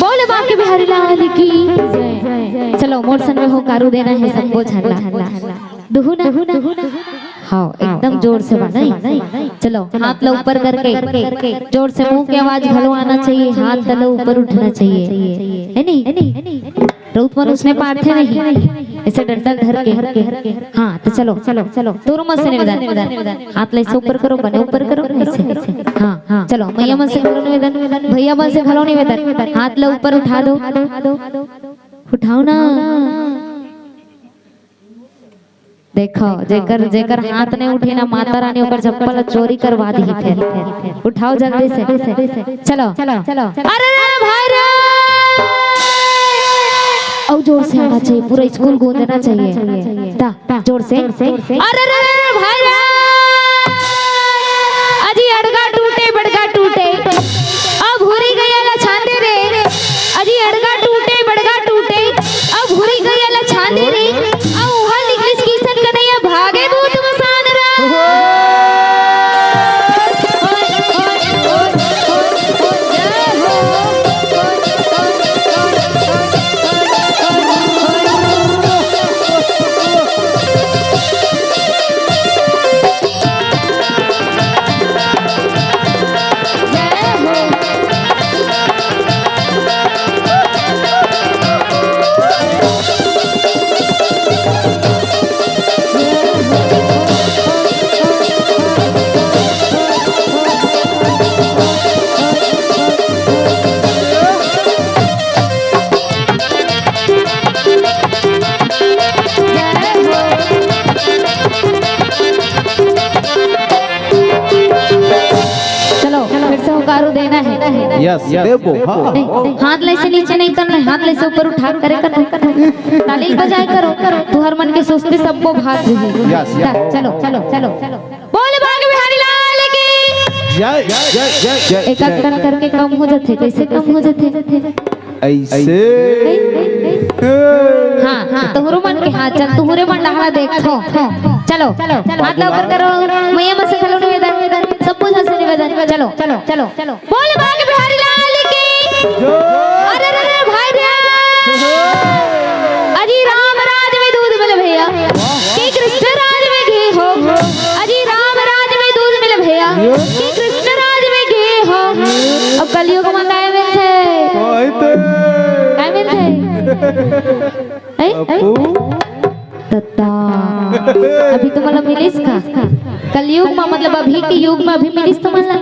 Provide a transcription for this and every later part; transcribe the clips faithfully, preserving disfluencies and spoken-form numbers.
बोल बांके बिहारी लाल की जय। चलो, मोर संग में हुंकारू देना हे सबो झन ला। दुहू ना। हाँ, एकदम जोर से बा, नहीं? चलो, हाथ ला ऊपर करके, जोर से, मुंह के आवाज घलो आना चाहिए, हाथ ला ऊपर उठना चाहिए, है नहीं? रउत मन उसने पारथे नहीं, ऐसे डंडा धर के। हाँ, तो चलो, चलो, चलो, तोरो मन से निवेदन, हाथ ला ऐसे ऊपर करो, बने ऊपर करो, ऐसे। हाँ, हाँ, चलो, मैया मन से घलो निवेदन, भैया मन से घलो निवेदन, हाथ ला ऊपर उठा दो, उठाओ ना। देखो, जेकर, जेकर हाथ नहीं उठे ना, माता रानी ओकर चप्पल चोरी करवा दी फिर। उठाओ जल्दी से। चलो, चलो, चलो। अरे, अरे, भाई रे! अउ जोर से आना चाहिए, पूरा स्कूल गूंजना चाहिए। ता, जोर से। अरे, अरे, अरे, अरे, भाई रे! अजी अड़गा टूटे, बड़गा टूटे। अब हुरी गया ला छांदे रे। अजी अड़गा टूटे, बड़गा टूटे। अब हुरी गया ला छांदे रे। अब उहा निकलिस किशन कन्हैया, भागे भूत मसान राम। चलो, फिर से हुंकारू देना है। यस, देबो, हाँ। नहीं, हाथ ला ऐसे नीचे नहीं करना है, हाथ ला ऐसे ऊपर उठा करे करना है। ताली बजाए करो, तुहर मन के सुस्ती सबो भाग जाही। Yes, yes. चलो, चलो, चलो। बोल बांके बिहारी लाल की। जय, जय, जय, जय, एक आध जय। कन करके कम हो जाथे, कैसे कम हो जाथे? ऐसे। हाँ, हाँ, तुहरो मन के, हाँ, चल, तुहरे मन डहरा देखो। चलो, हाथ ला ऊपर करो, मैया मन से घलो निवेदन, सब कुछ से निवेदन। चलो, चलो, चलो, चलो। बोल बांके बिहारी लाल की। जय। अरे, अरे, अरे, भाई रे। अजी राम राज में दूध मिले भैया, कि कृष्ण राज में घी हो। अजी राम राज में दूध मिले भैया, कि कृष्ण राज में घी हो। अब कलयुग में काय मिलथे? काय मिलथे? ऐ? तत्ता। अभी तुमन ला मिलिस का? कलयुग मा, मतलब अभी के युग मा अभी मिलिस तुमन ला?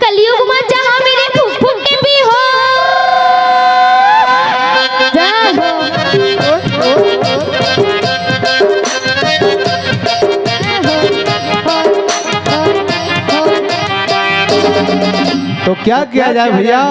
कलयुग मा जहाँ मिले फूक फूक के पी हो। जय हो। तो क्या किया जाए भैया?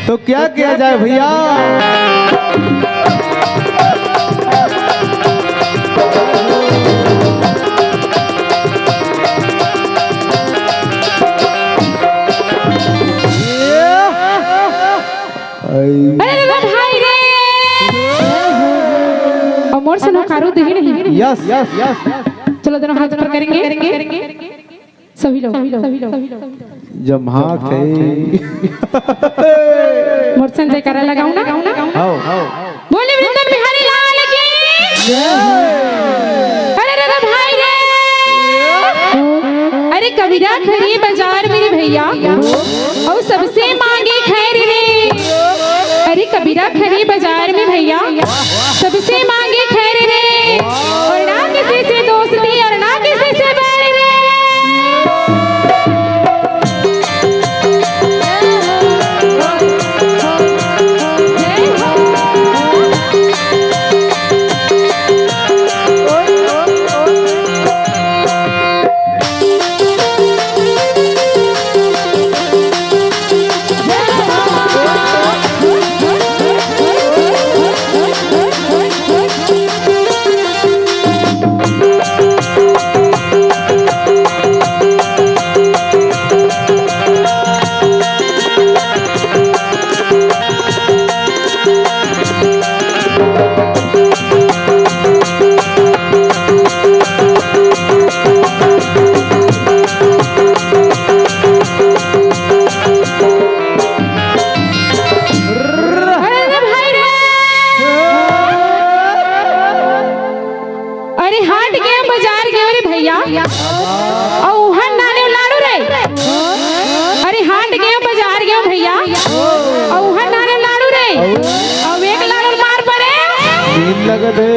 तो क्या किया जाए भैया? अरे रे भाई रे। अउ मोर से हुंकारू देही नहीं। Yes, yes, yes. चलो, दोनों हाथ ऊपर करेंगे। सभी लोग, सभी लोग, जम्हा खाई। मोर संग जयकारा लगाओ ना। आओ। बोले वृंदन बिहारी लाल की। अरे रे रे भाई रे। अरे कबीरा खड़े बाजार में रे भैया, अउ सबसे मांगे खैर रे। अरे कबीरा खड़े बाजार में भैया, सबसे मांगे खैर रे। और ना किसी से दोस्ती और ना किसी से बैर रे। अरे भाई रे। अरे हाट गेंव, बाजार गेंव रे भैया, अउ उहन नाने लाड़ू रे। अरे हाट गेंव, बाजार गेंव भैया, अउ उहन नाने लाड़ू रे, अउ एक लाड़ू मार परे। दिन लगत हे।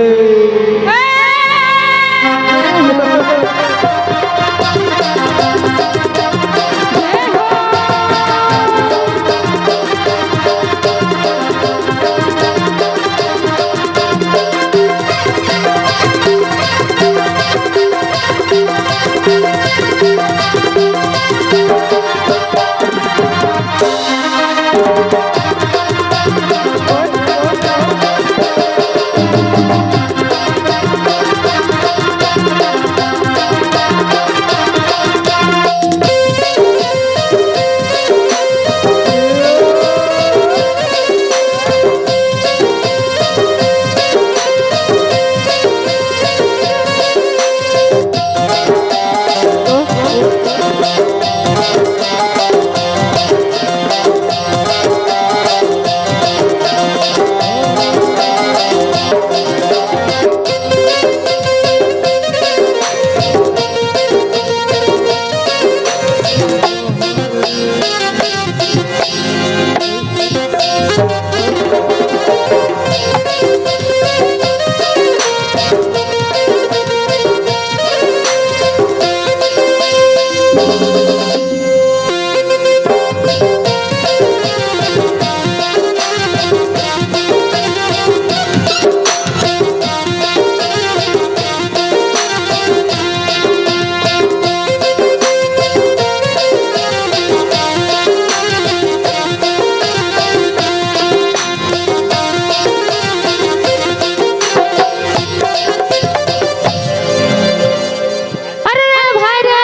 अरे रे भाई रे।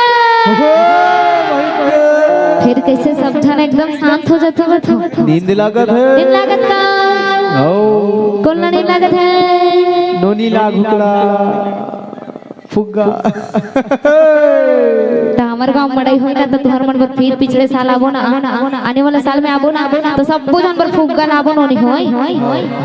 फिर कैसे सब झन एकदम शांत हो जाते हो तो? नींद लागत हे। नींद लागत का? हो। कोन ला नींद लागत हे? नोनी ला घुकड़ा। फुग्गा। त हमर गांव मड़ई होई ना, त तुहर मन बर फिर पिछले साल आबो ना, आने वाला साल में आबो ना, त सबो झन बर फुग्गा लाबो नोनी होई। हाँ,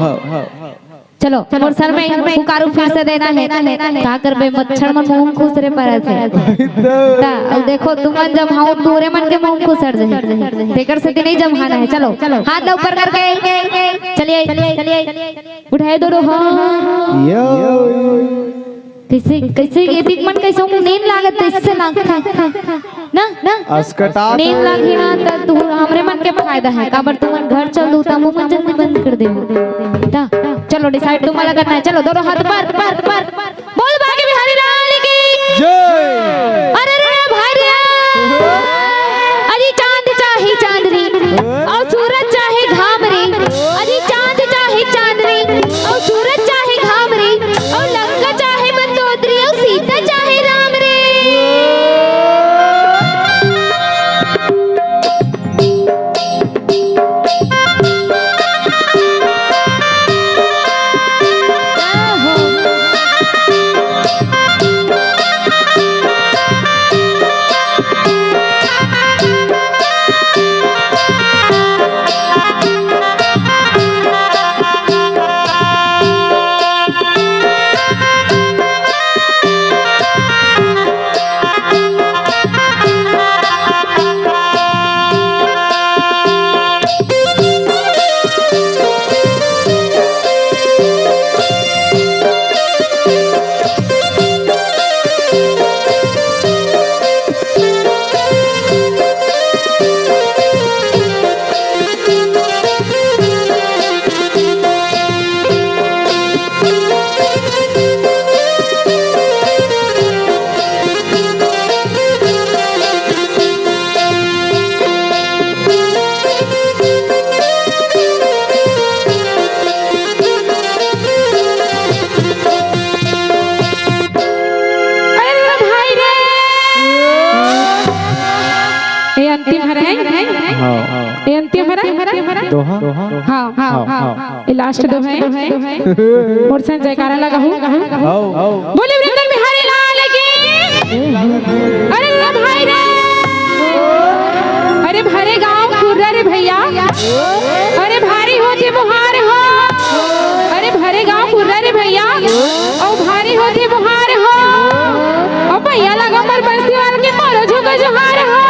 हाँ, हाँ। चलो, मोर सर में पुकारू फिर से देना है। का करबे, मच्छर मन मुंह खुसरे परत है। ता, अब देखो, तुमन जम्हाओ, तोरे मन के मुंह खुसर जाही। तेकर सेती नहीं जम्हाना है। चलो, हाथ ला ऊपर करके, चलिए, उठाए दो रो, हाँ। यो। कैसे, कैसे ये दिख मन कैसे नींद लागत, इससे लागत है। ना, ना? अस्कटात नींद हे। लागही ना, त तू हमरे मन के फायदा है, काबर तुमन घर चल दू, त मुंह मन जल्दी बंद कर देबो। त चलो, decide तुम्हारा करना है। चलो, दोनों हाथ पर, पर, पर, पर। बोल बांके बिहारी लाल की। जय। अरे रे भाई रे। अरे चांद चाहे चांदनी, अउ सूरज चाहे घाम रे। अरे चांद चाहे चांदनी, अउ सूरज चाहे घाम रे। अउ लंका चाहे मंदोदरी, अउ सीता चाहे राम रे। ये अंतिम हरा? दोहा? हाँ, हाँ, हाँ। ये लास्ट दोहा है। मोर संग जयकारा लगाहू। आओ। बोले वृंदन बिहारी लाल की। अरे रे भाई रे। अरे भरे गांव कुर्रा रे भैया। अरे भारी होथे मुहार हो। अरे भरे गांव कुर्रा रे भैया। अउ भारी होथे मुहार हो। अउ भैया लगा मोर बस्ती वाल के मोरो झुको जोहार हो।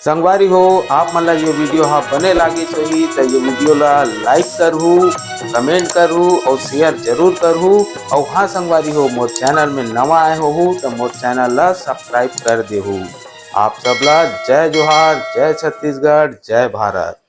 संगवारी हो, आप मन ला ये वीडियो हा बने लागिस होही त ये वीडियो ला लाइक करहू, कमेंट करहू अउ शेयर जरूर करहू। अउ हाँ संगवारी हो, मोर चैनल में नवा आए होहू त मोर चैनल ला सब्सक्राइब कर देहू। आप सब ला जय जोहार, जय छत्तीसगढ़, जय भारत।